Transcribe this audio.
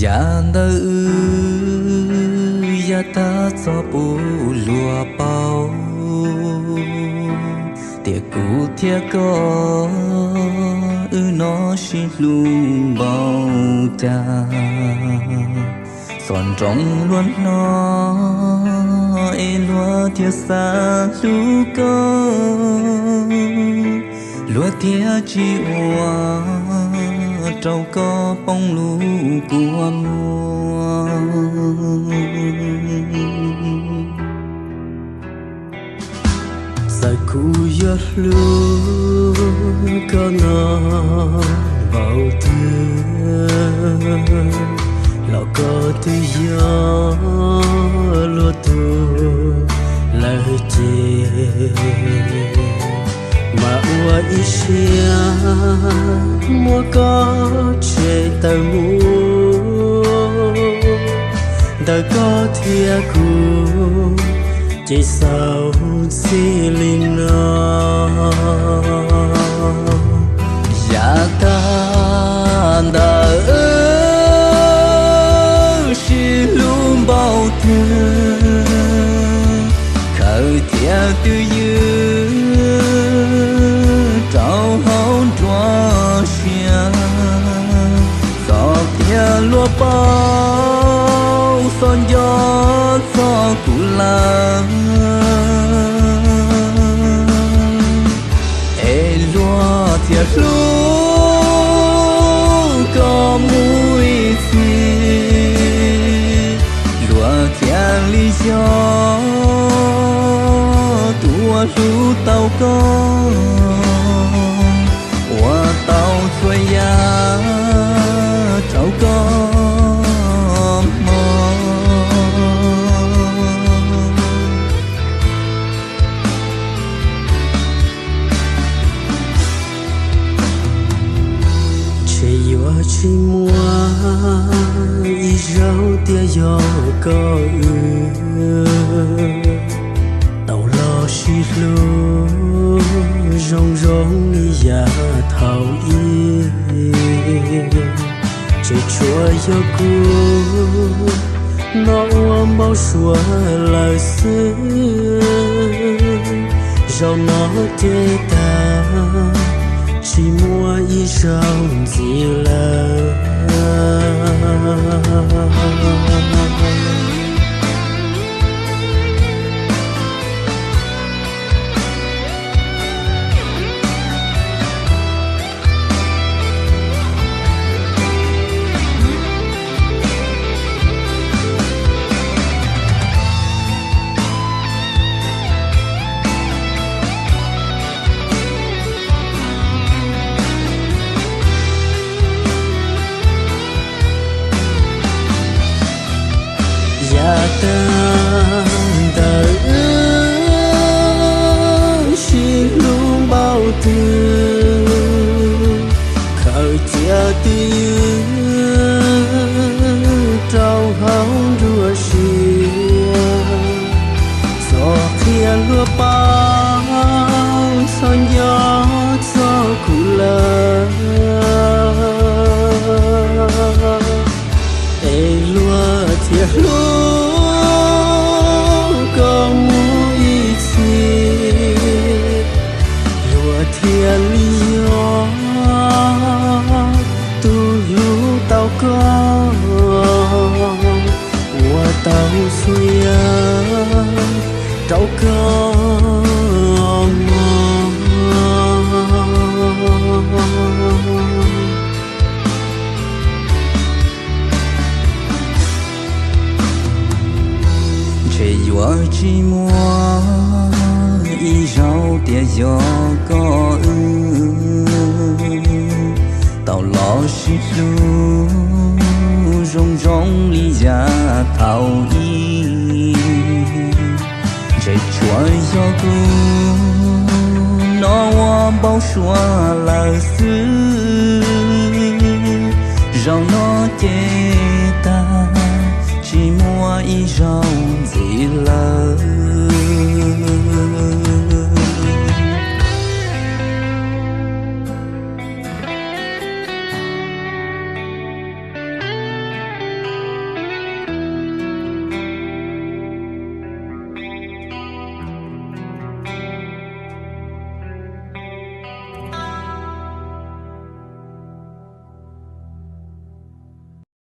Yav ntawd wb yav tag txog puv luag paub, tiam kuv thiab koj wb no sib hlub npaum cas. Txog nroos luag hno es luag thiaj xav hlub koj, luag thiaj tsis ua rau koj poob lub kua muag. Txawm kuv yuav hlub koj no npaum twg los koj twb yog luag tus lawm ces, mas ua ib siab muab koj tshem tawm mus, ntawm koj thiab kuv ces xaus txij li no. Yav tag ntawd wb sib hlub npaum twg, khawm thiab twb ywm rau hauv nruab siab, txog thiab luag paub, txhob nco txog kuv lawm, es luag thiaj hlub koj mus ib txhis, luag thiaj li yog tus uas hlub tau koj, ua tau txhua yam rau koj hmov. Ntshe yuav tsis muaj ib zaug tiag yog koj wb tau los sib hlub zoo zoo li yav thaum ub. Ntshe tsuas yog kuv no ua npau suav lawm xwb, zaum no ces tag, tsis muaj ib zaug ntxiv lawm. Yav tag ntawd wb sib hlub npaum twg, khawm cia twb ywm rau hauv nruab siab, txhob qhia luag paub, txhob nco txog kuv lawm, es luag thiaj hlub koj mus ib txhis, luag thiaj li yog tus hlub tau koj, ua tau txhua yam rau koj hmov. Ntshe yuav tsis muaj ib zaug tiag yog koj wb tau los sib hlub zoo zoo li yav thaum ub. Ntshe tsuas yog kuv no ua npau suav lawm xwb, zaum no ces tag, tsis muaj ib zaug ntxiv lawm.